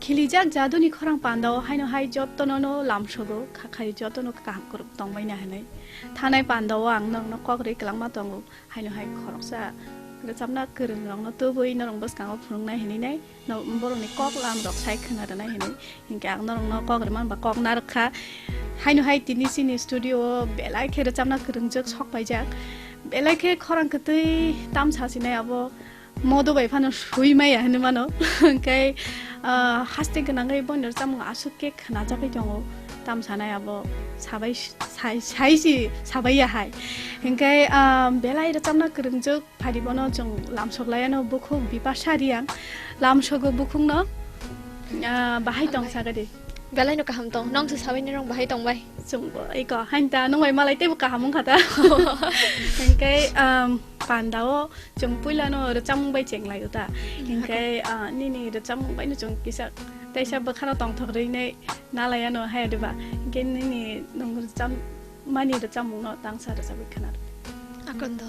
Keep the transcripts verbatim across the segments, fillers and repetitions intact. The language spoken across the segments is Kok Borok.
Khilijak jaduni khorang pandao haino hai jotono no lamsogo, kha khai jotono kaham kwrwng tongbaina hinwi. Thanai pandao ang norokno kok rwi kwlangma tongo, haino hai khoroksa rwchapna kwrwng rokno tubui norok bwskango phunuknai hinwi nai, no borokni kok lam rok sai khwna rwnai hinwi. Hinkhe ang norokno kok rwmani ba kok narwk kha. Haino hai tini chini studio o belai khe rwchapna kwrwngjak sok paijak. Belai khe khorang kwtwi tamsa sinai abo modo bai phano sui maya hinwi mano. Hinkhe, ah, haste gwnangwi boino rwchapmung aswk khe khwnajagwi tongo. Tamsanai abo sabai sai, sai si sabai ya hai. Hinkhe, ah, belai rwchapna kwrwngjak. Phadi bono chwng lamsok laiano bukhuk Bipasha Reang. Lamsogo bukhukno, ah, bahai tong sakadi. Belai no kaham tong. Nong se sabai nirong bahai tong bai. Chwngbo iko hain ta nung bai malai teibo kaham wngkha ta. Hinkhe, um, pandao chwng puilano rwchapmung bai cheng laio ta. Hinkhe, ah, nini rwchapmung bai no chwng kisa teisa bwkhano tongthok rwinai nalaiano hai diba. Hinkhe nini nung rwchap mani rwchapmungno tangsa rwchapwi khwna rw. Akondo.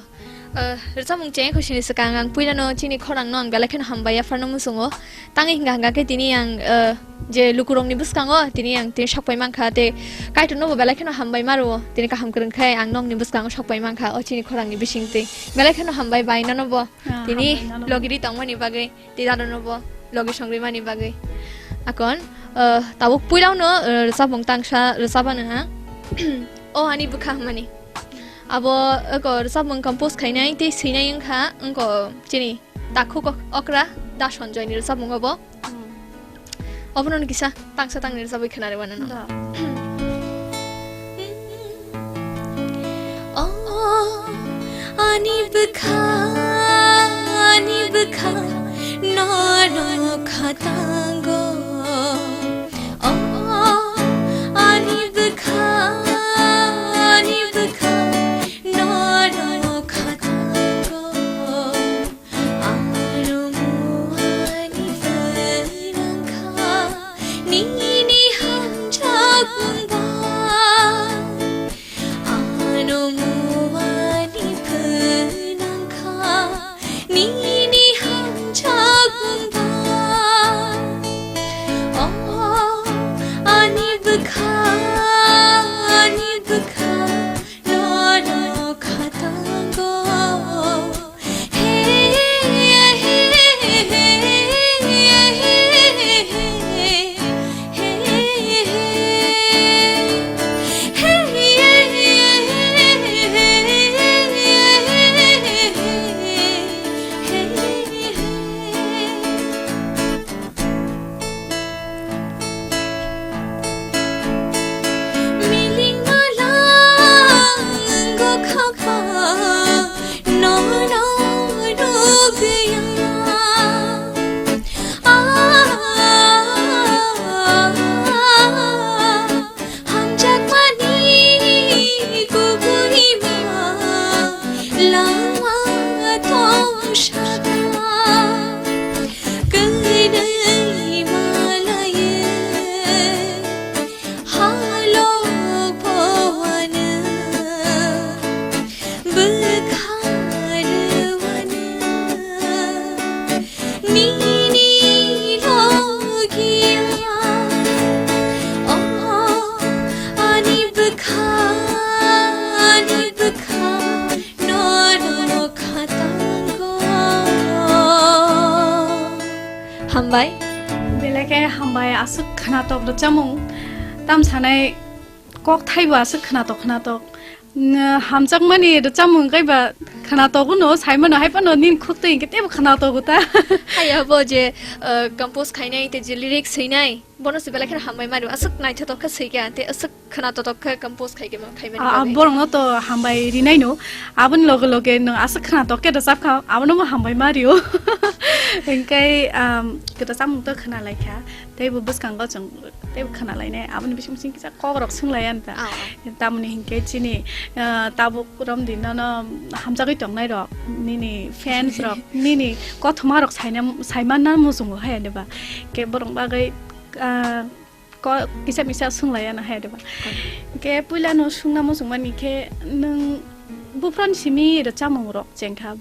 Eh, rwchapmung cheng khosini swkang ang puilano chini khorangno ang belai kheno hambai yapharno muchungo. Tangwi hwnkha hwnkha khe tini ang, eh, je lukurokni bwskango tini ang tini sokpai mankha tei Kaitornobo belai kheno hambai ma rwo. Tini kaham kwrwng khe ang nokni bwskango sokpai mankha o chini khorangni bisingtwi. Belai kheno hambai bai nonobo. Ah, tini hambai nonobo. Logiri tongmani bagwi. Tei dano no bo logi songri mani bagwi. Akon, eh, tabuk puilao no, eh, rwchapmung tangsa rwchapano ha. O ani bwkha hwnmani. Abo, eko rwchapmung compose khainai tei swinai wngkha, wngkha chini takhuk ok-, okra Da Sonjoy ni rwchapmung obo. Hmm. Obono no kisa tangsa tangni rwchapwi khwnarwi mano no. Da. O ani bwkha, ani bwkha, nono khatango. O ani bwkha, ani bwkha, nono khatango. Ano muani phanangkha nini hamjakmungba. Ano muani phanangkha nini hamjakmungba. O ani bwkha, ani bwkha, nono khatango. Miling malang go khapa, no, no, no, gaya. Ah, hamjakmani kubui ma lama tong saka. Kwnwi malaye halok bo ano bwkha rwano nini logia. O ani bwkha, ani bwkha, nono khatango. Hambai. Belai khe hambai, aswk khwnatok rwchapmung. Tam sanai kok thaibo aswk khwnatok khwnatok. N-, hamjakmani rwchapmung kaiba khwnatok uno, saimano hai phano nini khuk twi hinkhe teibo khwnatok uta. Haiya bo je, uh, compose khainai tei je lyrics swinai. Bono se belai kheno hambai mani, aswk naithotok khe swikha, tei aswk khwnatok khe compose khai khe ma-, khaimani Ah, ah, bagwi. Borokno to hambai rinaino, aboni loge loge nwng aswk khwnatok khe rwchapkha, abono bo hambai mario. Hinkhe, um, rwchapmung to khwnalaikha, teibo bwskango chwng teibo khwnalainai, aboni bising bising kisa kokrok swnglaiyani ta. Ah, ah. Tamoni hinkhe chini, ah, tabuk romdi nono hamjagwi tongnairok, nini fans rok, nini kothomarok saina, saimanna muchungo hai, ani ba. Khe borok bagwi, ah, ko-, kisa misa swnglaiyana hai, ani ba. Khe puilano swngna muchungmani khe, nwng buphuruni simi rwchapmungrok chengkha?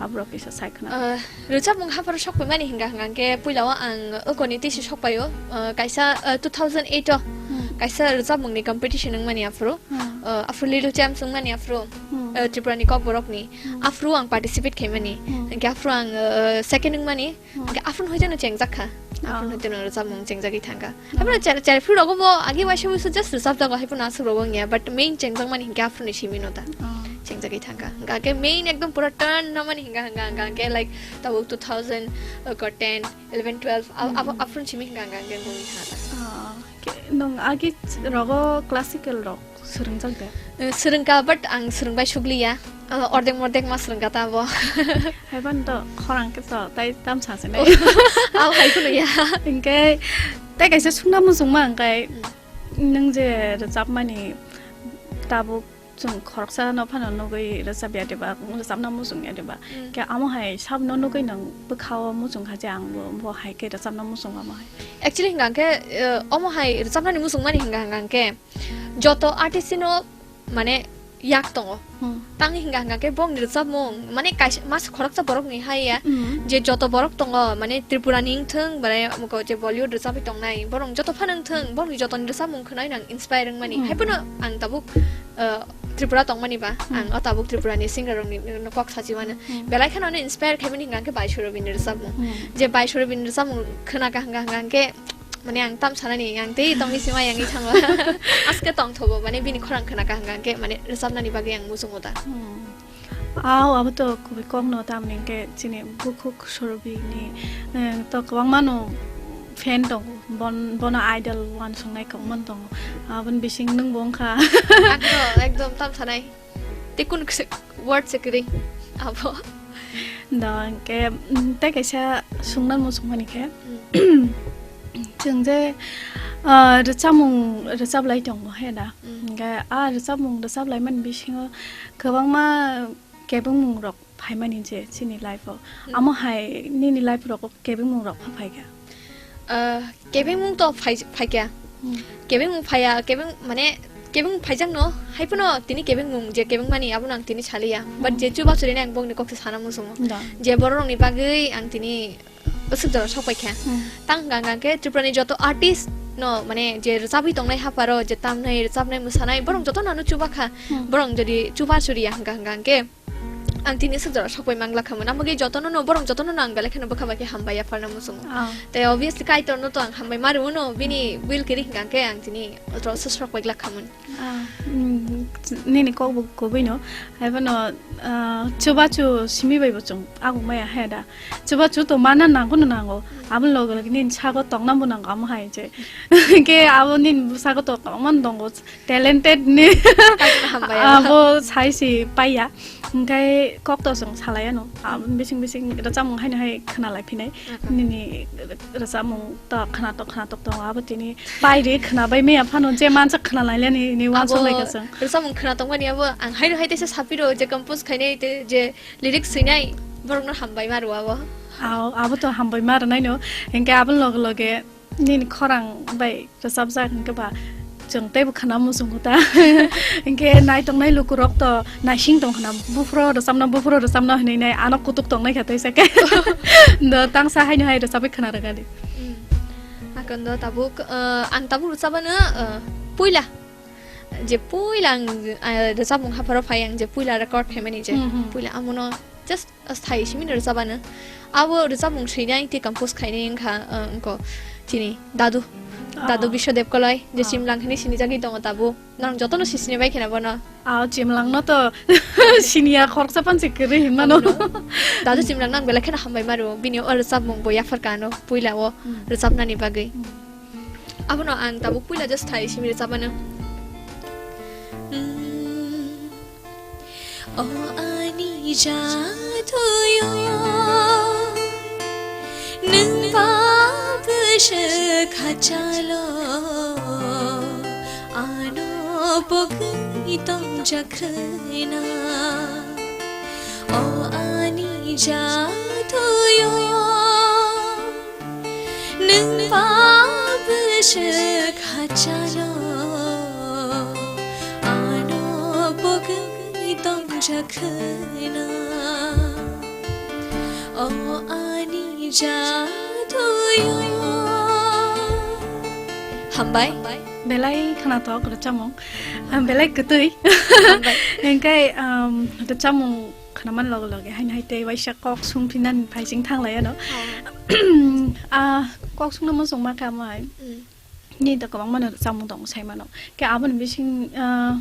Aborok kisa sai khna. Ah, rwchapmung hapharo sok paimani hinga hinga khe puila o ang okoni tisi sok paio. Ah, kaisa, ah, two thousand eight o Hmm. kaisa rwchapmungni competition wngmani aphuru. Hmm. Ah, aphuru Little Champs wngmani aphuru. Hmm. Ah, Tripurani Kokborokni. Hmm. Aphuru ang participate khaimani. Hmm. Hinkhe aphuru ang, ah, second wngmani. Hmm. Hinkhe aphuru hoiteno chengjak kha. Ah. Aphuru hoiteno rwchapmung chengjagwi thangkha. Haphano char-, char phuru rogo bo agi waisa waisa just rwchap jago, haphano aswk rogo wngya, but main chengjak mani hinkhe aphuruni simi no ta. Oh. Chengjagwi thangkha. Hinkhe main ekdom pura turn no mani hinga hinga hinga hinkhe, like, tabuk two thousand, uh, ko ten, eleven, twelve, a-, abo Hmm. aphuruni simi hinga hinga hinkhe wngwi thangkha. Oh, ke-, nwng agi rogo classical rok swrwngjak de? Eh, swrwngkha, but ang swrwngbai sukliya. Ah, ordek mordek ma swrwngkha ta abo. Haiban to khorang khe to tai tam sa se nai. Abo hai kheno ya. Hinkhe tai kaisa sungna muchungma hinkhe Hmm. nwng je rwchapmani tabuk chwng khoroksa no phano nugwi rwchap ya diba, rwchapna muchung ya diba. Hmm. Khe amo hai sabno nugwi nwng bwkha o muchung kha je ang bo, bo hai khe rwchapna muchung amo hai. Actually hinga hinkhe, eh, omo hai rwchapnani muchungmani hinga hinga hinkhe joto artist no mane yak tongo. Hmm. Tang hinga hinga khe bongni rwchapmung, mane kaisa mas khoroksa borokni hai ya, Hmm. je joto borok tongo, mane Tripurani wngthung, mane amuko je Bollywood rwchapwi tongnai, borok joto phano wngthung, borokni jotoni rwchapmung khwnai nang inspire wngmani. Hmm. Haiphano ang tabuk, uh, Tripura tongmani ba, Hmm. ang o tabuk Tripurani singer rokni, no kok sachi mano. Hmm. Belai kheno ano inspire khaimani hinga khe Bai Surabini rwchapmung. Hmm. Je Bai Surabini rwchapmung khwna ka hinga hinga khe, mane ang tam sanani, ang tei tongwi sima yangwi thango. Aske tongthogo, mane bini khorang khwna kaham kaham khe, mane rwchapnani bagwi ang muchungo da. Hmm. Aw, abo to kubui kokno, tamni hwnkhe chini bukhuk Surabini, eh, to kwbangmano fan tongo, bon-, bono idol uansuknai kwbangmano tongo. Aboni bising nwngbo wngkha. Ang to ekdom tam sanai. Tei kunu kisa word se kwrwi abo. Da, hwnkhe, mm, tei kaisa sungna muchungmani khe, Mm. chwng je, ah, rwchapmung rwchaplai tongo, he da? Mm. Hwnkhe a rwchapmung rwchaplaimani bisingo kwbangma kebengmungrok phaimani je chini life-o. Mm. Amo hai nini life-rogo kebengmungrok pha phaikha? Ah, kebengmung to phai-, phaikha. Hmm. Kebengmung phaiya, kebeng, mane, kebeng phaijakno, haiphano tini kebengmung je kebengmani, abono ang tini saliya. But Hmm. je chubachu rinai ang bongni kokse sana muchungo. Da. Je bororokni bagwi ang tini aswk jora sok paikha. Hmm. Tang hwnkha hwnkha khe Tripurani joto artist no, mane, je rwchabwi tongnai hapharo, je tamnai, rwchabnai, mwsanai, borok jotono ano chubakha. Hmm. Borok jodi chubachu riya hwnkha hwnkha khe, ang tini aswk jora sokpai manglak khamung. Amogwi jotono no, borok jotono no ang belai kheno bwkha bai khe hambai yapharna muchungo. Ah. Tei obviously Kaitorno to ang hambai ma rwno, bini will kwrwi hwnkha khe ang tini joto sokpai glak khamung. Ah, mm, nini kok bo kubui no. Haiphano, ah, chubachu simi bai bo chwng aguk maya he da. Chubachu to mana nango no nango. Aboni loge loge nini sago tongna bo nango amo hai je. Khe abo nini bwsago to kwbangma tongo. Talented ni Kaitorno hambai abo. Abo sai se paiya. Hwnkhe kok to chwng salai ano. Abo bising bising rwchapmung haino hai khwnalai phinai. Aha. Nini rwchapmung to khwnatok khwnatok tongo. Abo tini pai ri khwnabai maya phano je mansa khwnalai le ni, ni uansuk lai kha chwng. Rwchapmung khwna tongmani abo ang haino hai teisa sapiro je compose khainai tei je lyrics swinai borokno hambai ma rwo abo. Ao, abo to hambai ma rwnai no. Hwnkhe aboni loge loge nini khorang bai rwchapjak hwnkhe ba chwng teibo khwna muchungo ta. Hinkhe naitongnai lukurok to naising tong khna, buphuru rwchapna, buphuru rwchapna hinwi nai ano kutuk tongnai kha teisa khe. Do tangsa haino hai rwchapwi khna rwkha di. Mm. Akon do tabuk, uh, ang tabuk rwchapano, uh, puila. Je puila ang, uh, rwchapmung hapharo phai ang je puila record khaimani je. Hmm, hmm. Puila amono just asthai simi rwchapano. Abo rwchapmung swinai tei compose khainai wngkha, uh, wngkho chini dadu. Ah. Dadu Biswadev Koloi, je Ah. Chimlang hinwi sinijagwi tongo tabuk. Norok jotono si sini bai kheno bono. Ah, Chimlangno to siniya khoroksa pansi kwrwi hinmano. Abono. Dadu Chimlangno ang belai kheno hambai ma rwo. Bini o rwchapmung bo yapharkha ano puila o Hmm. rwchapnani bagwi. Hmm. Abono ang tabuk puila just thai simi rwchapmano. Hmm. O ani jaduyo, nwng ba bwswk khachalo, ano pogwi tongjak khwna. O ani jaduyo, nwng ba bwswk khachalo, ano pogwi tongjak khwna. O ani jaduyo. Hambai. Belai khwnathok rwchapmung. Ah, belai kwtwi. Hambai. Hingke, um, rwchapmung khwnaman loge loge haino hai tei waisa kok sungphinani phaising thanglai ano. Oh. Ah, kok sungno muchung ma kha mai. Mm. Nini to kwbangma no rwchapmung tongo sai mano. Khe aboni bising, ah,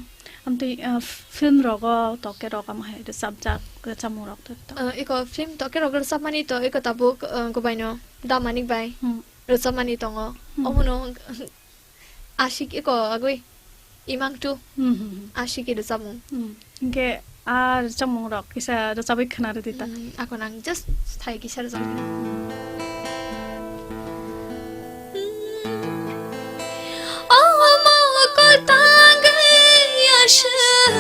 amtwi, ah, film rogo toke rok amo hai rwchapjak rwchapmung rok to, to. Ah, iko film toke rok rwchapmani to iko tabuk, ah, Gobaino Da Manik bai Hmm. rwchapmani tongo. Hmm. Omono Ashik iko agwi Imang two Hmm, hmm, hmm. Ashiki rwchapmung. Hmm. Hingke a rwchapmung rok kisa rwchabwi khwna rwdi ta. Mm, ako nang just thai kisa rwchapmung. Omo kwtangwi aswk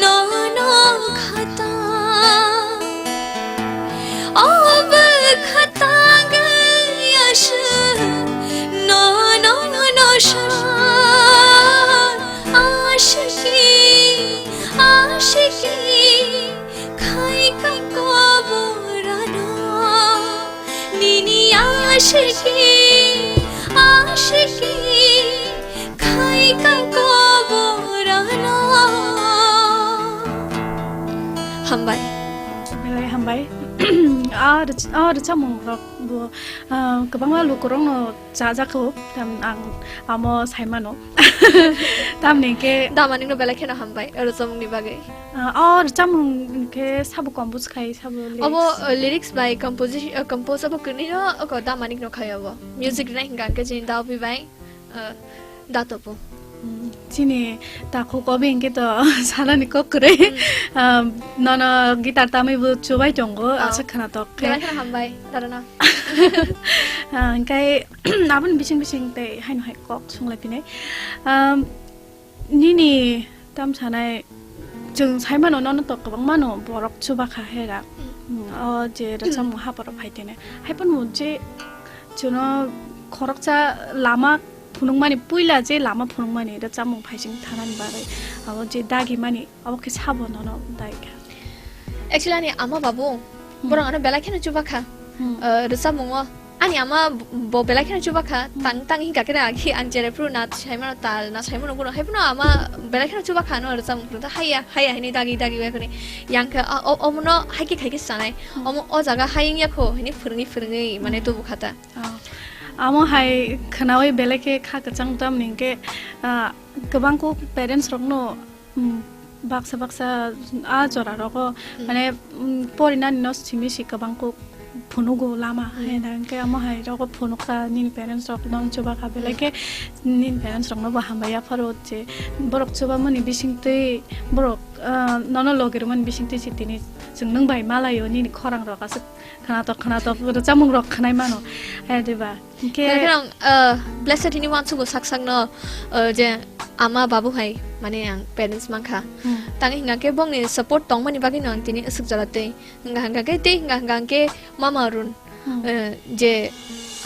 nono khata. Obo kwtangwi aswk nono no sa. Ashiki, ashiki, khai ka koborano. Nini ashiki, ashiki, khai ka koborano. Hambai. Belai hambai. A rwch-, a rwchapmung rok bo, ah, kwbangma lukurokno chajakho, tam ang amo saimano. Tamni hingke Da Manikno belai kheno hambai, o rwchapmungni bagwi. Ah, o rwchapmung hingke sabo compose khai, sabo lyrics? Obo, uh, lyrics by composition, uh, compose obo kwnwino oko Da Manikno khai obo. Music rwnai hingka hingke chini Da Upi bai, uh, Da Topo. Hmm, chini takhuk obo hingke to salani kok kwrwi. Hmm. Ah, nono guitar tamwi bo chubai tongo, Oh. Aswk khwnatok khe. Belai kheno hambai, darano. Ah, hingke Aboni bising bising tei haino hai kok sunglaiphinai. Um, nini tam sanai chwng saimano nono to kwbangmano borok chubakha hera. Mm, o je rwchapmung haporo phaitene. Haiphano je chwngno khoroksa lama phunukmani, puila je lama phunukmani rwchapmung phaising thanani bagwi abo je dagimani. Obo khe sabo nono dai kha. Actually, ani ama babu, Hmm. borok ano belai kheno chuba kha. Hmm. Eh, rwchapmungo. Ani ama bo belai kheno chuba kha. Hmm. Tang tang hingka khe na, akhi ang chere phuru na saimano tal, na saimano guno. Haiphano ama belai kheno chuba kha no rwchapmung phuru. Haiya, haiya, hini dagi, dagi, wekoni. Yang khe, o, o, omono haikhe khaikhe sanai. Hmm. Omo o jaga hayung ya kho, hini phwrwngwi, phwrwngwi, mane Hmm. tubu kha ta. Oh. Amo hai khwnawi belai khe kha kwchang tamni hwnkhe, ah, kwbang kuk parents rokno, mm, baksa baksa a jora rogo, Mm. mane, mm, porinani no simi si kwbang kuk phunugo lama Mm. hai da hwnkhe amo hai rogo phunukha nini parents rok no chuba kha belai Mm. khe nini parents rok no bo hambai ya pharo je borok chuba mani bising twi borok, ah, nono logi rwmani bising twi si tini chwng nwng bai malaio nini khorang rok aswk. Khwnatok, khwnatok, rwchapmung rok khwnai mano. Hai diba? Hingkhe Belai kheno, uh, blessed hini uansukgo sak sakno, uh, je ama babu hai, mane ang parents mankha. Hmm. Tangwi hingkha khe bongni support tongmani bagwino ang tini aswk jora twi. Hingkha hingkha khe tei hingkha hingkha khe mama run, Hmm. uh, je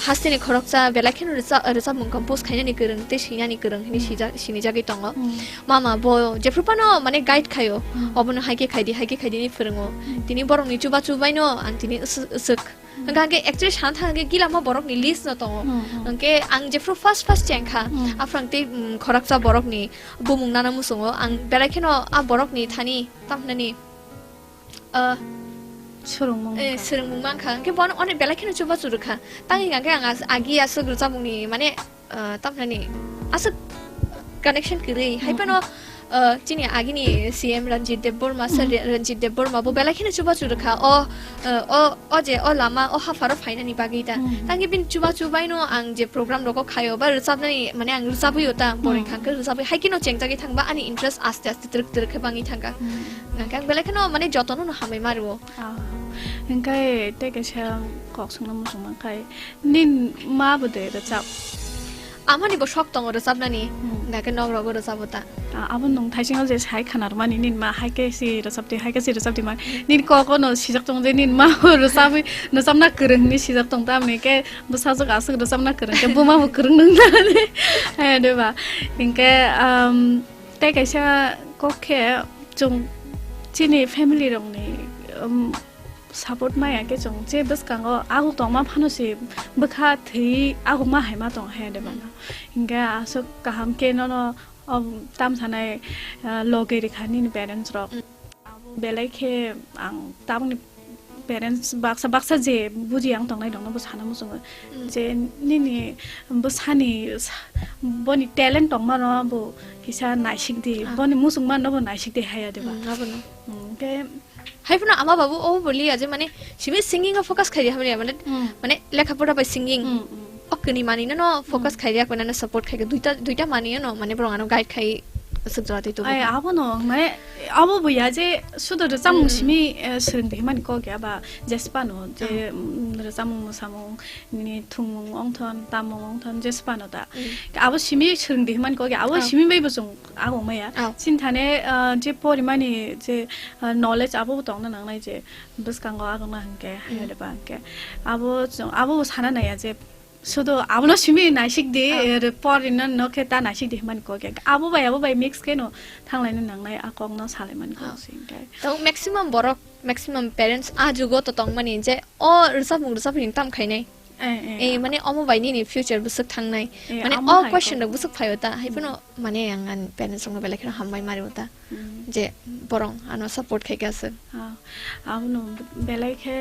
hasteni khoroksa belai kheno rwcha-, rwchapmung compose khainani kwrwng tei swinani kwrwng hini Hmm. sija-, sinijagwi tongo. Hmm. Mama bo jephru phano mane guide khaio. Hmm. Obono hai khe khaidi, hai khe khaidi hinwi phwrwngo. Hmm. Tini borokni chuba chubaino ang tini aswk, aswk. Hmm. Hwnkha hwnkhe actually sana thang hwnkhe gila ma borokni list no tongo. Hmm, hmm. Hwnkhe ang jephru first first chengkha, Hmm. aphang tei, mm, khoroksa borokni bumung nana muchungo. Ang belai kheno a borokni thani tamhinani, ah, Swrwngmung eh, wngkha. Swrwngmung mankha. Hwnkhe bono onek belai kheno chubachu rwkha. Tangwi hwnkha khe ang as-, agi aswk rwchapmungni mane, ah, tamhinani aswk connection kwrwi. Hai Hmm, phano, hmm. ah, chini agini C M Ranjit Debbarma, sir Hmm. Ranjit Debbarma bo belai kheno chubachu rwkha. O, ah, o, o je o lama, o hapharo phainani bagwi ta. Hmm. Tangwi bini chubachu baino ang je program rogo khaio ba rwchapnani mane ang rwchabwio ta, boring Hmm. hwnkha khe rwchabwi. Hai kheno chengjagwi thangba ani interest aste aste twrwk twrwk khe bangwi thangkha. Hmm. Hwnkhe ang belai kheno mane jotono no hambai ma rwo. Ah, hwnkhe tei kaisa kok swngna muchung mankha, nini ma bo de rwchap? Amani bo sok tongo rwchapnani, Hmm. hwnkhe nok rogo rwchabo ta. Ah, abo nwng thaisingo je sai khanar mani, nini ma hai khe si rwchap di, hai khe si rwchap di man. Nini kok no sijak tongo je nini ma bo rwchapwi, rwchapna kwrwng hinwi sijak tong tamni khe bwsajwk aswk rwchapna kwrwng khe buma bo kwrwng nung nani. Hai de ba. Hwnkhe, um, tei kaisa kok khe chwng chini family rokni, um, Support maya khe chwng je bwskango ago tongma phano se bwkha thwi ago ma hai ma tong hai de bana. Hinkhe aswk kaham khe nono, um, tam sanai, uh, loge rikha nini parents rok. Mm. Abo belai khe ang tabukni parents baksa baksa je buji ang tongnai rokno bo sana muchungo. Mm. Je nini bwsani sa-, boni talent tongmano bo kisa naisik di, ah, boni muchungmano bo naisik di haya de ba. Mm, abono. Mm, khe Hai phano ama babu o boliya je mane simi singing o focus khai hamya mane, hmm, mane lekha pora bai singing. Hmm, hmm. O kini mani no focus, hmm, khai ya ko na support khai duita, duita mani no mane borong ano guide khai aswk jora tei to. Ai, abo no mane abo bo ya je sudo rwchapmung, hmm, simi, eh, swrwng di mani kok ya ba jespa no je, ah, mm, rwchapmung mwsamung ni thwngmung ongthon, tammung ongthon jespa no ta. Hmm. Abo simi swrwng di mani kok ya abo, ah, simi bai bo chwng Abo maya. Oh. Chini thane, ah, je porimani je, ah, knowledge abo bo tongna nangnai je bwskango agongna hwnkhe, mm, hai ba hwnkhe. Abo chwng, abo bo sana naiya je sudo abono simi naisik di, oh, eh, porino no khe ta naisik di hwnmani kok ya. Abo bai, abo bai mix khe no thanglaina nangnai a kokno salaimani kok, oh, se hwnkhe. Tamo maximum borok, maximum parents a jugo to tongmani je o rwchapmung rwchapmung tam khainai. Eh, eh, eh, ah, mane omo bai nini future bwswk thangnai. Eh, mane amo o hai question kok rok bwswk phaio ta, hai phano, mm, mane ang ani parents rokno belai kheno hambai mari o ta. Mm. Je borong ano support khai kha aswk. Ah, abono belai khe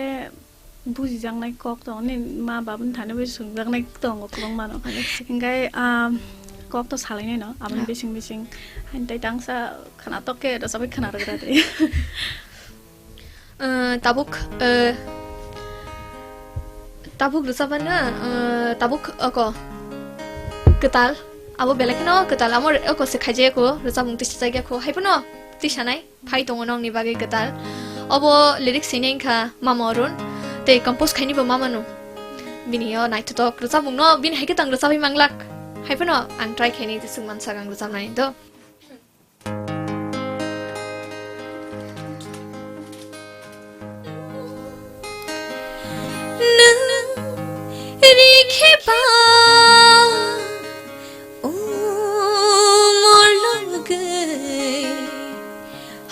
bujijaknai kok tongo, nini ma babuni thani bai swngjaknai tongo kwbangma no. Onek se. Hinkhe, ah, kok to salainai no, aboni, ah, bising bising. Hain tei tangsa khwnatok khe rwchapwi khwna rwgra de. Eh, tabuk, eh, tabuk rwchapmano, eh, tabuk oko kwtal, abo belai kheno kwtal, amo oko se khaijak eko, rwchapmung tisa chajak eko, hai phano tisanai phai tongo nokni bagwi kwtal. Obo lyrics hinwi wngkha Mama Arun, tei compose khainaibo mamano. Bini o naithotok rwchapmungno bini hai khe tang rwchapwi manglak, hai phano ang try khainai, jeswk mansak ang rwchapnai do. Nwng rikhe ba umor logwi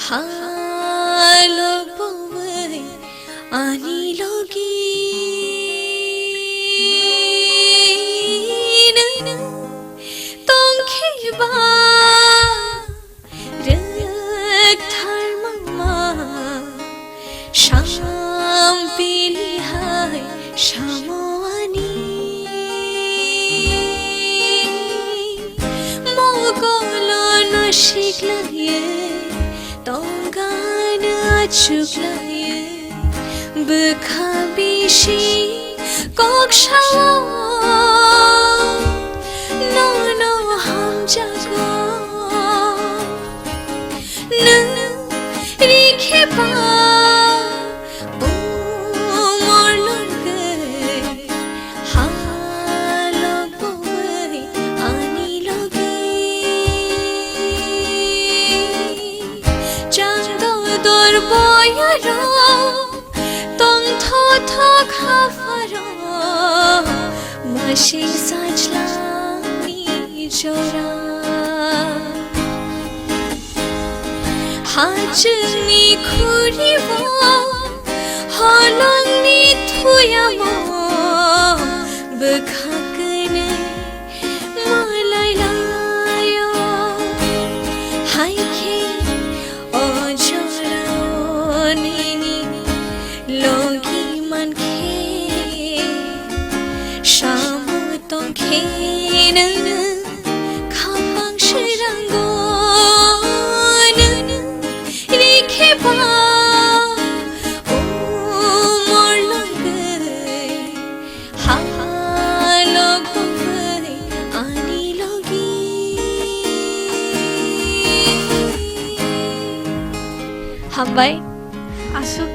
halok bawi ani logi nwng tongkhe ba rwkthar mama sampili hai samo ani mogolo no siklaye tongana chuklaye bwkha bisi kok sao nono hamjago. Nwng rikhe ba umor logwi halok bawi ani logi. Chando dor boyaro tongthothok hapharo masing sajlani jora. Hachwkni khuribo holongni thuyamo bwkha kwnwi malai laio. Hai khe o jorao nini logi mankhe samo tongkhe nwng khapang swirango nwng rikhe ba umor logwi halok bawi ani logi. Hambai. Aswk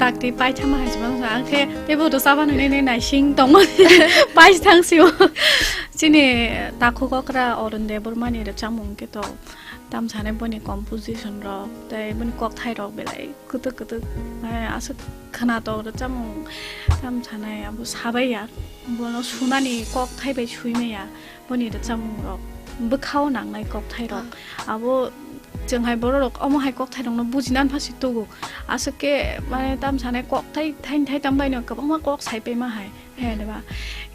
dakti paithama hai se mangsa, ang khe teibo rwchapmani nini naising tongo. Paithang sio. Chini takhuk okra Arun Debbarmani rwchapmung khe to tam sanai boni composition rok tei boni kokthai rok belai kwtwk kwtwk, eh, aswk khwnatok rwchapmung tam sanai abo sabai ya. Bono sunani kokthai bai sui maya boni rwchapmung rok bwkhao nangnai kokthai rok. Ah. Abo Chwng hai borok rok omo hai kok thai rok no bujina pha si tugo. Aswk ke mane tam sanai kok thai thai thai tam bai no kwbangma kok sai paima hai. He de ba.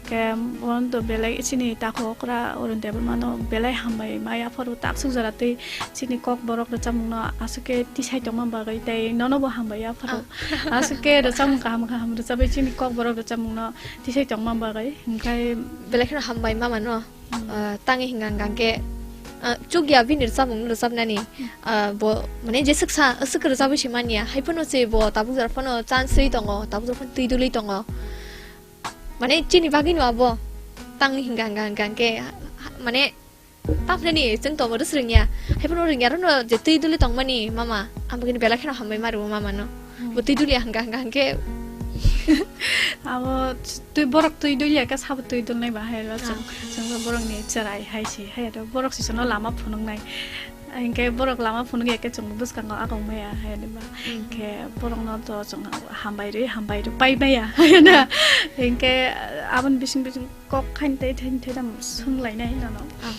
Ke bon to belai chini takhuk okra Arun Debbarma no belai hambai ma yapharo taksuk jora tei chini kok borok rwchapmung no aswk ke tisai tongma bagwi tei nono bo hambai yapharo. Ah. Aswk ke rwchapmung kaham kaham rwchapwi chini kok borok rwchapmung no tisai tongma bagwi. Hwnkhe belai kheno hambai mama no. Hmm. Ah, tangwi hwnkha hwnkha khe, ah, chukya bini rwchapmung rwchapnani, ah, bo mane jeswk sa, aswk rwchapwi se manya. Hai phano se bo tabuk jora phano chance ri tongo, tabuk jora phano twi duli tongo. Mane chini bagwi no abo tangwi hwnkha hwnkha hwnkha khe, ha-, ha-, mane tamhinani chwng tongo rw swrwngya. Hai phano rwngya rwno je twi duli tongmani mama, ang bagwino belai kheno hambai ma rwo mama no. Hmm. Bo twi duli hwnkha hwnkha hwnkhe. Abo twi borok twi duli ya khe sabo twi dulnai ba hai rw chwng, ah, chwng borokni chwrai hai si hai rw borok si sono lama phunuknai. Hinkhe borok lama phunuk ya khe chwng bwskango agong maya hai rw ba. Hmm. Hinkhe borokno to chwng hambai rwi hambai rw pai maya hai na. Hinkhe aboni bising bising kok khain tei thain thaidam swnglainai nono. Ah.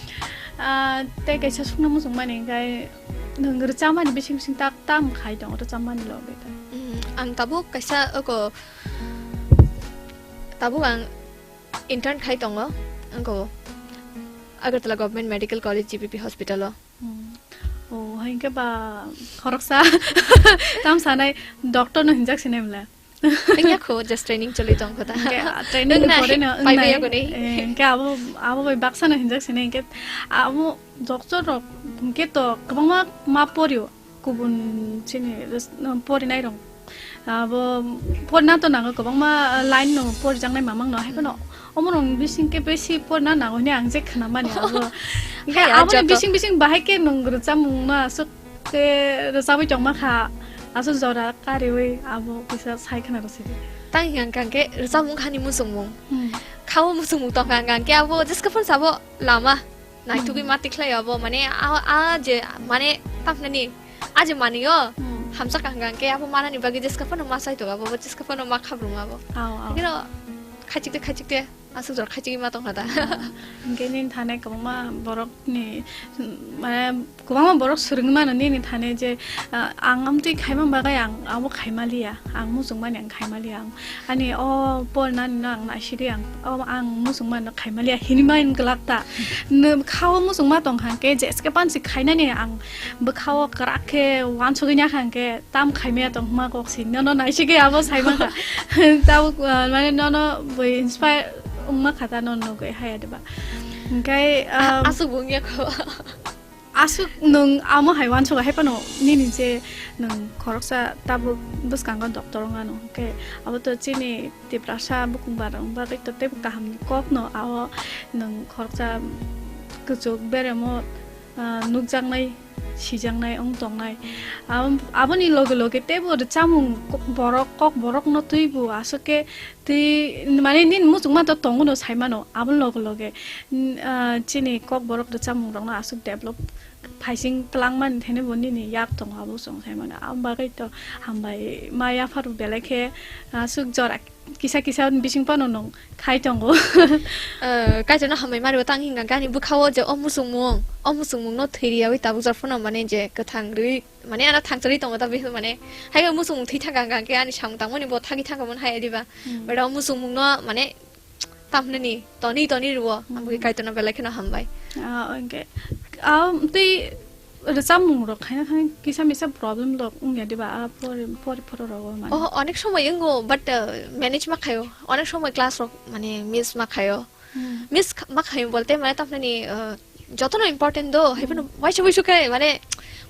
Ah, tei kaisa sungna muchungmani hinkhe nwng rwchapmani bising bising tak tam khai tongo rwchapmani loge ta? Mm, ang tabuk kaisa oko tabuk ang intern khai tongo, angko Agartala Government Medical College G B P Hospital o. Hmm. Oh, hinkhe ba khoroksa tam sanai doctor no hinjak sinai mle. Wngya kho, just training choli tong kho ta. Hinkhe, ah, training ni pore no pai wngnai. Bai yago ni. Eh, hinkhe abo, abo bai baksa no hinjak sinai hinkhe abo doctor rok hinkhe to kwbangma ma porio. Kubun chini res-, no, porinai rok. Abo porina to nango kwbangma, ah, line no porijaknai mamang no. Hai phano omorok bising khe besi porina nango hwnwi ang je khwnamani abo. Hinkhe hai, ah, aboni joto bising bising bahai khe nwng rwchapmung no aswk khe rwchabwi tongma kha. Aswk jora kariwi abo kisa sai khna rw sidi. Tang hwnkha hwnkhe rwchapmung khani muchungmung. Hmm. Khao muchungmung tongkha hwnkha hwnkhe abo jeska phano sabo lama. Naithogwi, hmm, ma tikhlai abo, mane, a, a je, mane, tamhinani, a je manio, hmm, hamjak ang hwnkhe abo manani bagwi jeska phano ma chai tongo, abo jeska phano ma khabrung abo. Ao, ao. Hingkhe no khaichik de, khaichik de, aswk jora khaichigwi ma tongkha da. Hingkhe nini thani kwbangma borokni, mane, kwbangma borok swrwngwi mano nini thani je, ah, ang amtwi khaima bagwi ang abo khaima liya, ang muchungmani ang khaima liya, ang Ani o pornani no ang naisidi ang, o ang muchungmano khaimaliya hinwi ma glak ta. Nw bwkhao muchungma tongkha hwnkhe jeske pansi khainani ang bwkhao kwrak khe uansugwi nakha hwnkhe tam khaimaya tongma kok si nono naisidi abo saimankha. Tabuk, ah, mane nono bui inspire wngma kha ta nono nugwi haya diba. Hwnkhe, ah, ah, aswk bo wngya kho. Aswk nwng amo hai uansukha hai phano nini je nwng khoroksa tabuk bwskango doctor wng anw, hwnkhe abo to chini Tiprasa bukung barok bagwi to teibo kahamni kok no, ao nwng khoroksa kwchwk beremo, ah, nukjaknai, sijaknai wng tongnai. Abo-, aboni loge loge teibo rwchapmung kok borok, kok borokno twibo aswk khe twi, mane nini muchungma to tongo no sai mano, aboni loge loge. N-, ah, chini kok borok rwchapmung rokno aswk develop phaising twlangmani thani bo nini yak tongo abo chwng sai mano. Aboni bagwi to hambai ma yapharo belai khe, ah, aswk jora kisa kisa bising phano nwng khai tongo. Eh, kaitorno hambai ma rwo tang hwnkha khe ani bwkhao je o muchungmung, o muchungmung no thwi riyawi tabuk jora phano mane je kwthang rwi mane ano thangchari tongo ta bihur mane. Hai khe muchung thwi thangkha hwnkha khe ani samung tangmani bo thagwi thangkha mani hai diba. Hmm. But o muchungmung no mane tamnani toni toni rwo. Hmm. Amgwi kaitorno belai kheno hambai. Ah, hwnkhe, ah, tei rwchapmung rok khaina khe kisa misa problem rok wngya diba? Ah, pori, pori phoro rogo mane. Oh, onek somoi wngo, but, uh, manage ma khaio. Onek somoi class rok mane miss ma khaio. Hmm. Miss kha-, ma khaim bolte mane tamni, uh, jotono important do, hai phano, hmm, waisa wuisu khe mane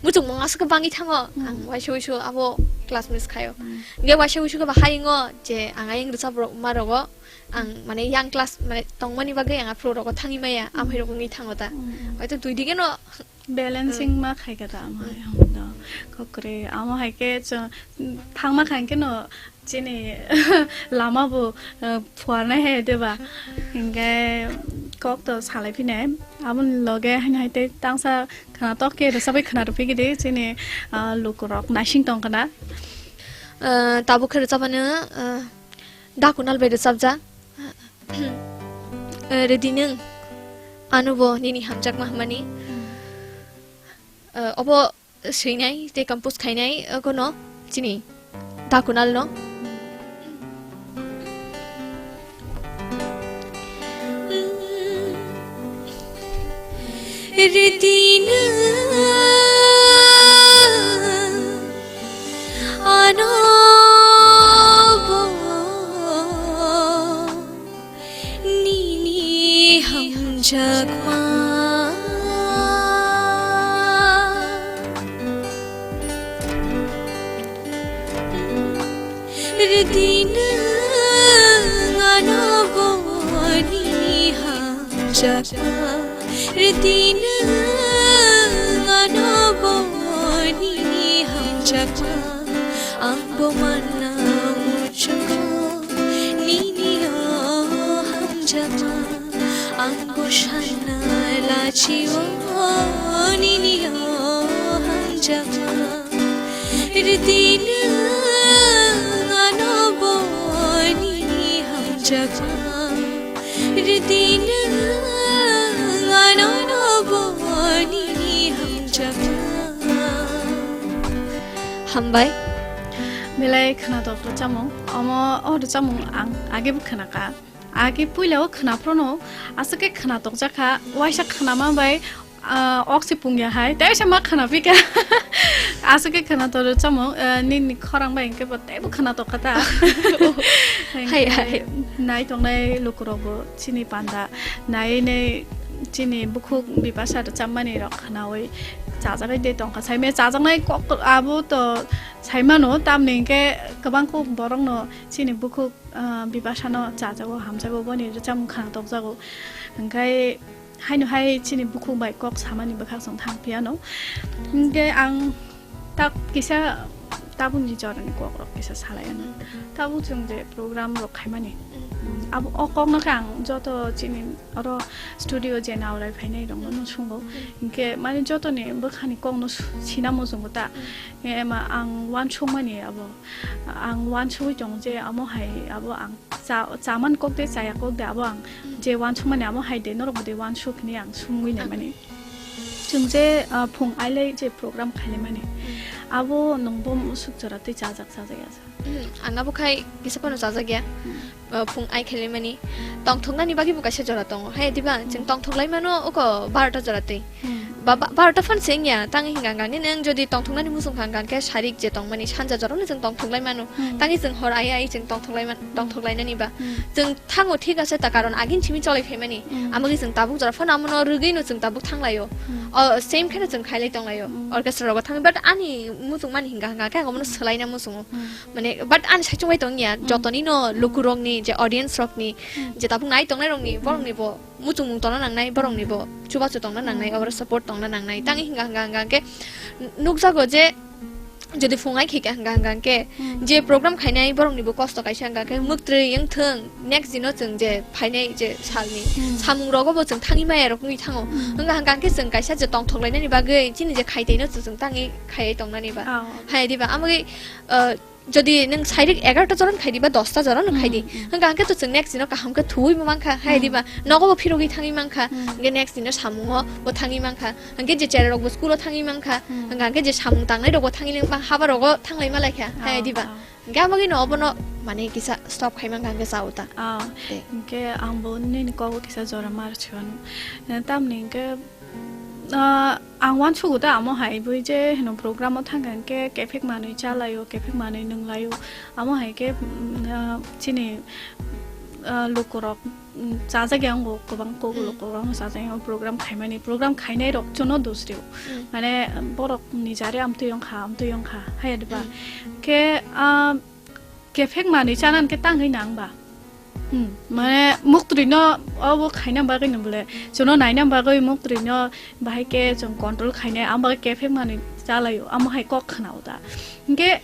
muchungmung aswk bangwi thango, hmm, ang waisa wuisu abo class miss khaio. Hmm. Hingkhe waisa wuisu khe bahai wngo je ang ayang rwchap rok ma rogo, ang, hmm, mane yang class mane tongmani bagwi ang aphuru rogo thangwi maya, hmm, amhai rok wngwi thango ta. Hmm. Hoito dui dige no Balancing, hmm, ma khai kha ta amo hai, hmm, amo no. Kokre, amo hai khe chwng thangma khai khe no chini lama bo, eh, phuarnai hai diba? Hinkhe kok to salai phinai. Aboni loge haino hai tei tangsa khwnatok khe rwchapwi khwna rwphi gidi chini, ah, lukurok naising tong khna. Eh, tabuk khe rwchapmano, eh, Dakunal bai rwchapjak. Eh, rwdi nwng, ano bo nini hamjakma hwnmani. Hmm. Eh, obo swinai tei compose khainai, uh, kono chini Takunal no. Ridina ano bo nini hamjakma. Ridina ano bo nini hamjakma. Ridina ano bo nini hamjakma. Ang bo manna muchungo nini o hamjakma. Ang bo sanna lachio nini o hamjakma. Ridina ano bo nini hamjakma. Ridina ano bo nini hamjakma. Hambai. Belai khwnatok rwchapmung. Omo o rwchapmung ang age bo khwnakha. Age puila o khwnaphrono aswk khe khwnatok jakha. Waisa khwnama bai, ah, oksi pungya hai. Tei se ma khwnapikha. Aswk khe khwnatok rwchapmung, ah, nini khorang bai hwnkhe bo teibo khwnatok kha ta. Hai, hai. Nai tongnai lukurok bo chini panda nai nei chini bukhuk Bipasa rwchapmani rok khwnawi chajagwi de tongkha. Saimaya chajaknai kok abo to saimano, tamni hwnkhe kwbang kok borokno chini bukhuk, ah, Bipasano chajago, hamjago, boni rwchapmung khwnatok jago. Hwnkhe haino hai chini bukhuk bai kok samani bwkhak chwng thang phiyano. Hwnkhe ang tak kisa tabukni jorani kokrok kisa salai ano. Tabuk chwng je program rok khaimani, abo o kokno khe ang joto chini oro studio je naulai phainai rokno no sungo. Hwnkhe mani jotoni bwkhani kokno su-, sina muchungo ta. Ema ang uansukmani abo. Ang uansugwi tongo je amo hai abo ang cha-, chaman kok de chaya kok de abo ang je uansukmani amo hai de norok bo de uansuk hinwi ang sungwi naimani. Chwng je, ah, phung ailai je program khailaimani, abo nwng bo musuk jora twi chajak chajak ya sa? Hmm, ang abo khai kisa phano chajak ya. Hmm. Ah, phung ai khailaimani tongthoknani bagwi bo kaisa jora tongo. Hai diba? Chwng tongthok lai mano oko barota jora twi. Hmm. Ba, ba, barota phan se wngya, tang hinga hanga nini ang jodi tongthoknani muchung kha hanga khe sarik je tongmani sanja jorano chwng tongthok lai mano. Hmm. Tangwi chwng hor ai ai chwng tongthok lai man, tongthok lainani ba. Hmm. Chwng thango thik ase ta, karon agin simi cholai phaimani. Hmm. Amagwi chwng tabuk jora phano amono rwgwino chwng tabuk thanglaio. Hmm. O same kheno chwng khailai tonglaio. Hmm. Orchestra rogo thangwi, but ani muchung mani hinga hanga khe ang omono swlaina muchungo. Hmm. Mane, but ani saichung bai tongya, hmm, jotoni no lukurokni, je audience rokni, hmm, je tabuk nai tongnai rokni, hmm, borokni bo muchungmung tongna nangnai, borokni bo chubachu tongna nangnai, hmm, oro support tongna nangnai. Tangwi hinga hanga hanga khe nukjago je jodi phungai khika hanga hanga khe, hmm, je program khainai borokni bo kosto kaisa hanga khe, hmm, mwktwi wngthung, next dino chwng je phainai je salni, hmm, samung rogo bo chwng thangwi maya rok wngwi thango. Hmm. Hwnga hanga khe chwng kaisa je tongthok lainani bagwi chini je khaitwi no chwng tangwi khaiwi tongnani ba. Oh. Hai diba? Amagwi, uh, jodi nwng sairik egarota joran khai di ba dosta joran khai di, hmm, hmm, hwnka hwnkhe to chwng next dino kaham khe thuwi bo mankha, hai, hmm, di ba nogo bo phirogwi thangwi mankha, hmm, hwnkhe next dino samungo bo thangwi mankha, hwnkhe je chera rok bo school o thangwi mankha, hmm, hwnka hwnkhe je samung tangnai rok bo thangwi mankha, haba rogo thanglai malaikha, hai, ah, di ba, ah, hwnkhe amagwi no obono mane kisa stop khai mankha hwnkhe chao ta. Ah, de. Hwnkhe ang bo nini kogo kisa jora mar chon, tamni hwnkhe Ah, ang uansugo ta amo hai bui je hino program o thangkha hwnkhe kephek manwi chalaio, kephek manwi nwnglaio. Amo hai khe, mm, ah, chini, ah, lukurok, mm, chajak ya wngo kwbang kok, hmm, lukurok chajak ya wngo program khaimani, program khainai rok chuno dusrio. Hmm. Mane borok ni jari amtwi wngkha, amtwi wngkha, haya diba? Hmm. Khe, ah, kephek manwi chana hwnkhe tangwi nang ba? Hmm, mane muktwrwino obo khaina bagwino bole, chwngno naina bagwi muktwrwino bahai khe chwng control khainai, ang bagwi kephek manwi chalaio, amo hai kok khwnao da. Hwnkhe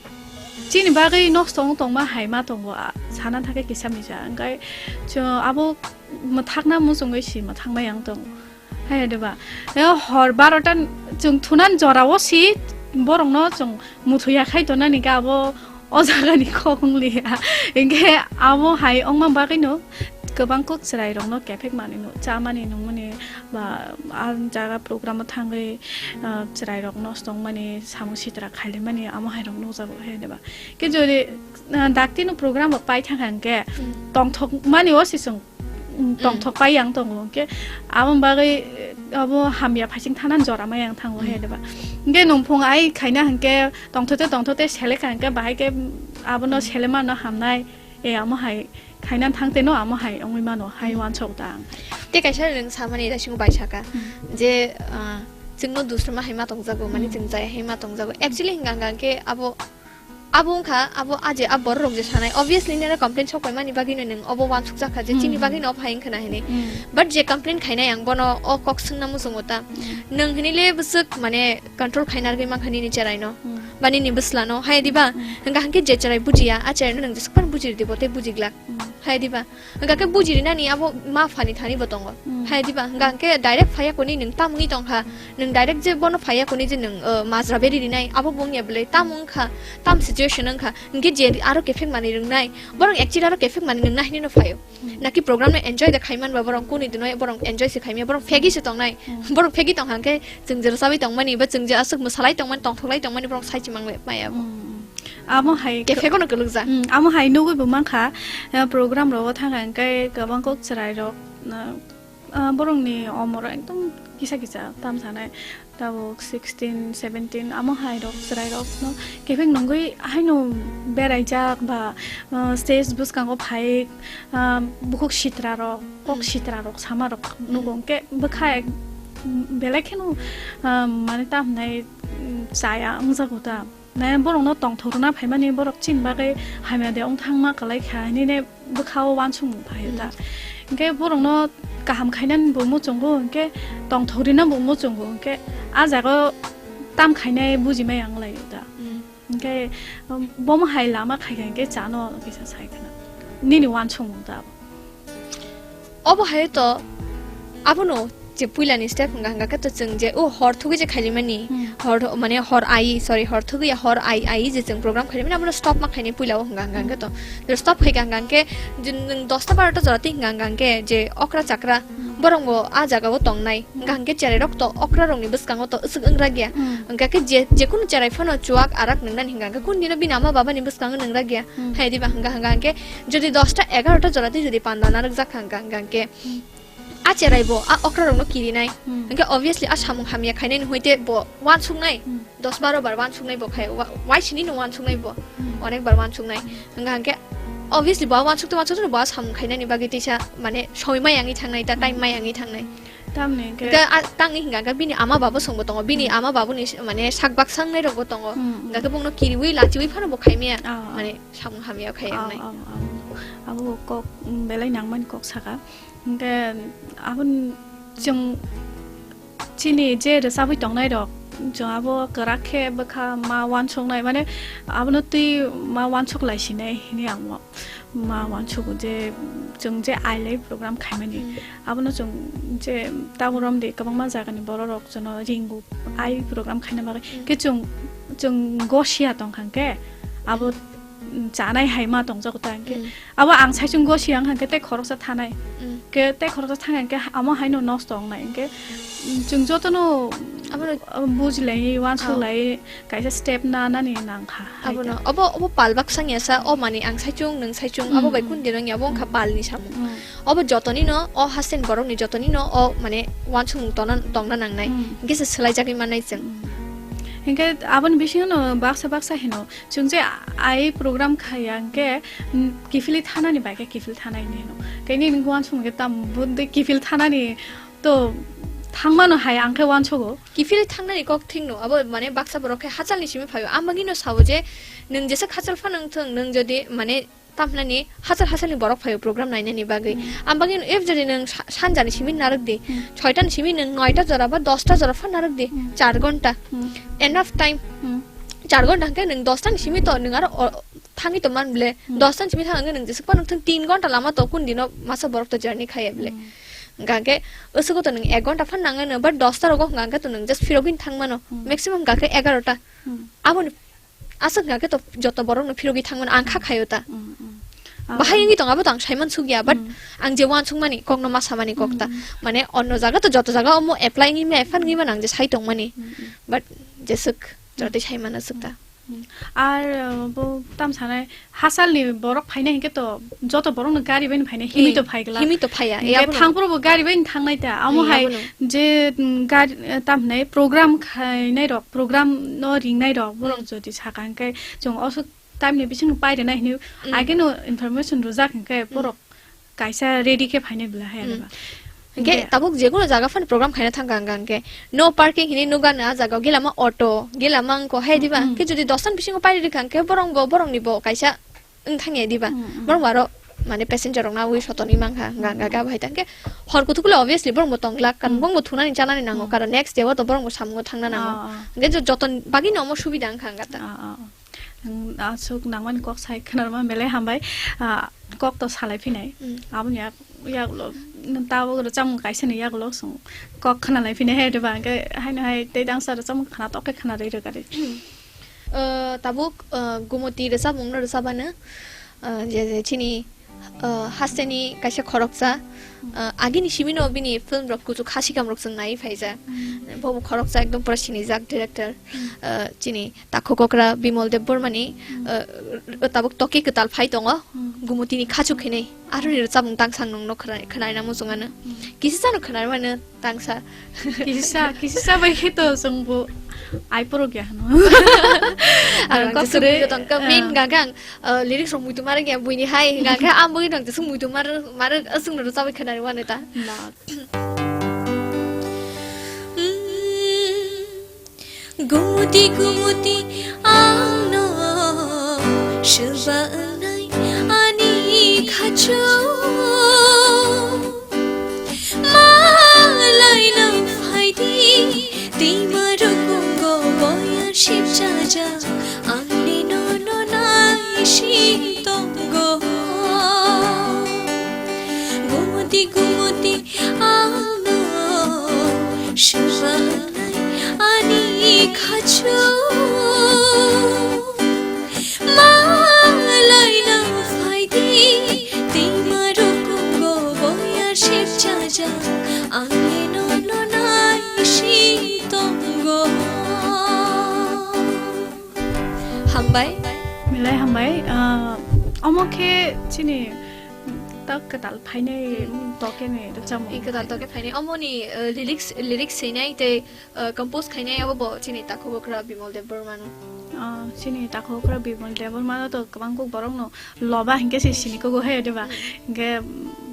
chini bagwi nosto wng tongma hai ma tongo, a, sana thangkhe kisa misa, hwnkhe chwng abo mwthakna muchungwi si mwthangmaya wng tongo. Hai diba? Hor barota chwng thunan jorao si borokno chwng muthuya khai tonani khe abo o jagani kok wng liya. Hinkhe abo hai wngma bagwino Kwbang kok chwrairokno kephek manwi nuk-, chamani nungmani ba a jaga program-o thangwi, ah, chwrairok nosto wngmani, samung sitra khailaimani, amo hairok nukjago, he de ba? Khe jodi, ah, daktino program rok pai thangkha hwnkhe, Hmm. tongthokmani o se chwng, mm, Hmm. tongthok pai yang tongo, hwnkhe aboni bagwi, eh, abo hamya phaising thanani jora ma yang thango, he Hmm. de ba? Hwnkhe nungphung ai khaina hwnkhe tongthote tongthote selekha hwnkhe bahai khe abono Hmm. selemanno hamnai. E, amo hai khaina thangte no amo hai wngwi mano, hai Hmm. wansok ta ang. Te kaisa nwng samani da singo bai saka Hmm. je, ah, chwngno dusrama hai ma tongjago, mani Hmm. chwng jaya hai ma tongjago. Actually, hwnka hwnka khe abo, abo wngkha, abo a je a borok rok je sanai, obviously nini complain sok pai mani bagwi no nwng obo wansuk jakha je Hmm. chini bagwi no obo hai wngkha na hinwi. Hmm. But je complain khainai ang bono o kok swngna muchungo ta. Hmm. Nwng hinwi le bwswk mane control khaina rwgwi mankha nini cherai no. Hmm. Ba nini bwsla no, hai diba? Hmm. Hwnka hwnkhe je cherai bujiya, a cherai no nwng jesuk phano bujiri dibo tei bujiglak. Hmm. Hai diba? Hwnkha khe bujiri nani abo ma phani thani bo tongo. Hmm. Hai diba? Hwnkha hwnkhe direct phaiya koni nwng tam wngwi tongkha. Nwng direct je bono phaiya koni je nwng, uh, majra beri rinai, abo bo wngya bwle tam wngkha, tam situation wngkha. Hwnkhe je aro kephek manwi rwngnai, borok actually aro kephek manwi rwngna hinwi no phaio. Hmm. Naki program no enjoy da khaiman ba borok kuni dino borok enjoy se khaimya, borok phegi se tongnai. Hmm. Borok phegi tongkha hwnkhe chwng je rwchabwi tongmani ba chwng je aswk mwsalai tongmani, tongthoklai tongmani borok sai chimang le maya bo. Hmm. Amo hai Kephek no kwlwkjak. Hmm, amo hai nugwi bo mankha, eh, program rogo thangkha hwnkhe kwbang kok chwrai rok, na, ah, borokni omor ekdom kisa kisa tam sanai. Tabuk sixteen, seventeen amo hai rok chwrai rok no kephek nungwi haino beraijak ba, ah, stage bwskango phai, ah, bukhuk sitra rok, kok Hmm. sitra rok sama rok Hmm. nugo hwnkhe bwkha ek-, belai kheno, ah, mane ta hwnai, mm, chaya wngjago ta. Nai borokno tongthok rwna phaimani borok chini bagwi hamya de wng thangma kwlai kha hinwi ne bwkhao wansukmung phaio ta. Hmm. Hinkhe borokno kaham khainani bo muchungo, hinkhe tongthok rina bo muchungo, hinkhe a jaga tam khainai bujimaya wng laio ta. Hmm. Hinkhe, um, bomo hai lama khaikha hinkhe chano kisa sai khna. Nini wansukmung ta abo. Obo hai to abono je puilani step hwnka hwnka khe to chwng je o hor thugwi je khailaimani, Hmm. hor tho-, mane hor ai, sorry, hor thugwi ya hor ai, ai je chwng program khailaimani abono stop ma khainai puila o hwnka hwnka Hmm. khe to. Je stop khaikha hwnka khe je nwng dosta barota jora twi hwnka hwnka khe je okra chakra Hmm. borok bo a jaga o tongnai. Hmm. Hwnka hwnkhe cherai rok to okra rokni bwskango to aswk wng ragya. Hmm. Hwnka khe je, jekunu cherai phano chuak arak nwngnani hwnka hwnkhe kun dino bini ama babani bwskango nwng ragya. Hmm. Hai diba hwnka hwnka hwnkhe jodi dosta egarota jora twi jodi panda narwk jak kha hwnka hwnka hwnkhe Hmm. a cherai bo a okra rokno kirinai. Hmm. Hwnkhe obviously a samung hamya khainai ni hoite bo wansuknai. Hmm. Dos baro bar wansuknai bo khai wa-, waisini no wansuknai bo. Hmm. Onek bar wansuknai. Hwnka hwnkhe obviously bo wansuk to wansuk to bo a samung khainani bagwi tisa mane soi ma yangwi thangnai ta time Hmm. ma yangwi thangnai. Tamni hwnkhe Da, a, tangwi hwnka hwnkhe bini ama babo songbo tongo, bini Hmm. ama baboni s-, mane sak bak sangnai rokbo tongo. Hmm. Hwnka khe bongno kiriwi lachiwi phano bo khaimaya, Ah, ah. mane samung hamya khai Ah, wngnai. ah, ah. Abo kok, mm, belai nangmani kok saka. Hwnkhe aboni chwng chini je rwchabwi tongnai rok, chwng abo kwrak khe bwkha ma wansuknai, mane abono twi ma wansuk lai sinai hinwi ang ma, ma wansugo je chwng je ailai program khaimani. Hmm. Abono chwng je tabuk romdi kwbangma jagani borok rok chwngno ringo ai program khaina bagwi. Hmm. Khe chwng, chwng gosiya tongkha khe abo Hmm. chanai hai ma tongjago ta hwnkhe. Hmm. Abo ang saichung gosiya wngkha hwnkhe tei khoroksa thanai. Hmm. Khe tei khoroksa thang hwnkhe amo haino nosto wngnai hwnkhe, mm, chwng jotono, Abono uh, bujilai, wansuklai, Oh. kaisa step na nani nangkha hai Abono, ta. Obo, obo pal baksa wngya sa, o mani ang saichung, nwng saichung, abo Hmm, bai hmm. kun dino wngya, abo wngkha Hmm. palni samung. Hmm. Obo jotonino, o hasten borokni jotonino, o mane wansukmung tongna, tongna nangnai. Hmm. Hwnkhe se swlaijagwi mannai chwng. Hmm. Hwnkhe aboni bisingono baksa baksa hino, chwng je ai program khaiya hwnkhe, mm, kiphilwi thanani bai khe kiphil thanai hinwi hino. Khe nini wansukmung khe tamo bo de kiphil thanani to thangmano hai ang khe wansugo. Kiphilwi thangnani kok thikno, abo mane baksa borok khe hachalni simi phaio. Ang bagwino sao je nwng jesa hachal phano wngthung, nwng jodi mane tamhnani hachal hachalni borok phaio program nainani bagwi. Hmm. Ang bagwino if jodi nwng sa-, sanjani simi narwk di, Hmm. soitani simi nwng noita jora ba dosta jora phano narwk di, Hmm. char gonta. Hmm. Enough time. Hmm. Char gonta hwnkhe nwng dostani simi to nwng aro o-, thangwi tongman bwle. Hmm. Dostani simi thang hwnkhe nwng jesuk phano wngthung tin gonta lama to kun dino masa borok to journey khaiya bwle. Hmm. Hwnkha hwnkhe uswgo to nwng ek gonta phano nangwi nwng but dosta rogo hwnkha hwnkhe to nwng just phirogwini thangmano. Hmm. Maximum hwnkha khe egarota. Hmm. Aboni aswk hwnkha khe to joto borokno phirogwi thangmano ang kha khaio ta. Hmm, hmm. Ah. Bahai wngwi tong, abo to ang saiman sukya, but Hmm. ang je uansukmani, kokno ma samani kok ta. Hmm. Mane, onno jaga to joto jaga omo apply wngwi maya, phan wngwi mano ang je sai tongmani. Hmm, hmm. But jeswk Hmm. jotoi saimano swk ta. Hmm. Ar, uh, bo tam sanai, hasalni borok phainai hinkhe to joto borokno gari bai phainai, himi Hmm. to phai glak. Himi to phaiya, Hinkhe ya bono. Thangphuru bo gari bai thangnai ta. Amo Hmm, ya hai bono. je, mm, gari, eh, tam hinai program khainai rok, program no ringnai rok, borok Hmm. jodi saka hinkhe chwng oswk time ni bising pairina hini Mm. ageno information rwjak hinkhe Mm. borok kaisa ready khe phainai bwla hai Mm. areba. Hinkhe Hinkhe tabuk jekono jaga phano program khaina thangkha hwnkha hinkhe no parking hinwi nukgano ah jagao gelama auto, gelama wngkha hai diba? Mm, mm. Hinkhe jodi dos tan bisingo pairi rwkha hinkhe borok bo, borokni bo kaisa wng thangya diba? Mm, mm. Borok bo aro mane passenger rokno awi sotonwi mankha hwnkha Mm, hinkhe mm. abo hai ta hinkhe hor kuthukle obviously borok bo tong glak, karon Mm. borok bo thunani chanani nango, Mm. karon next day o to borok bo samungo thangna nango. Ah, ah. Hinkhe jo-, joton bagwino omo subida wngkha hwnkha ta. Ah, ah, ah. Ang aswk nangmani kok sai khwnarma belai hambai. Ah, kok to salai phinai. Mm. Aboni yak-, yagulo, tabuk rwchapmung kaisani yagulo chwng kok khwnalai phinai hai diba, hwnkhe haino hai tei dangsa rwchapmung khwna tok khe khwnarwi rwkha de. Ah, tabuk, ah, Gumoti rwchapmungno rwchapmano, ah, je, je chini, ah, hasteni kaisa khoroksa, ah, agini simino bini film rok kuchuk hasikam rok chwng naiwi phaijak. Mm. Bobo khoroksa ekdom pura sinijak director. Mm. Ah, chini Takhuk okra Bimol Debbarmani, Hmm. eh, tabuk toke kwtal phai tongo, Hmm. Gumotini khachuk hinwi. Aroni rwchapmung tangsa ang nungno khwna-, khwnaina muchungano. Hmm. Kisisa no khwnaimano tangsa. Kisisa, kisisa bai khe to chwngbo ai porok ya hwno. Ang Ang kok jeswk suri, muitu tongkha, ah. Main hwnkha khe ang, eh, lyrics rok muitu marwk ya buini hai hwnkha khe ang bugui tong jeswk muitu mar-, marwk, aswkno rwchapwi khwnarwano ta. Na. Hmm. Gumoti, gumoti, ano swba wngnai ani khachu. Malai nang phaidi, tima rukungo boya sip jaja, ani no no nai si tongo. Gumoti, gumoti, ano swba wngnai ani khachu. Malai nang phaidi, tima rukungo boya sip jaja, ani no no nai si tongo. Hambai. Belai hambai. Ah, omo khe chini tak kwtal phainai Hmm. tokeni rwchapmung. I kwtal toke phainai. Omoni, eh, lyrics, lyrics swinai tei, eh, compose khainai abo bo chini Takhuk okra Bimol Debbarmano. Ah, chini Takhuk okra Bimol Debbarmano to kwbang kuk borokno loba hinkhe se sini kugo hai diba? Hmm. Hinkhe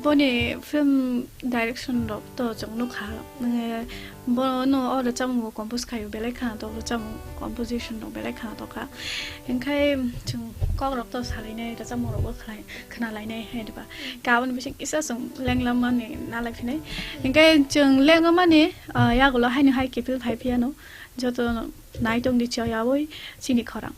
boni film direction rok to chwng nukha. Eh, Bono o rwchapmung bo compose khaio, belai khwnatok rwchapmung, composition rok belai khwnatok kha. Hinkhe chwng kok rok to salainai, rwchapmung rok bo khlai-, khwnalainai hai diba. Khe aboni bising kisa chwng lenglamani nalai phinai. Hinkhe chwng lenglamani, ah, yagulo haino hai kiphil phai phiyano joto nai tongdi chwng yaui chini khorang.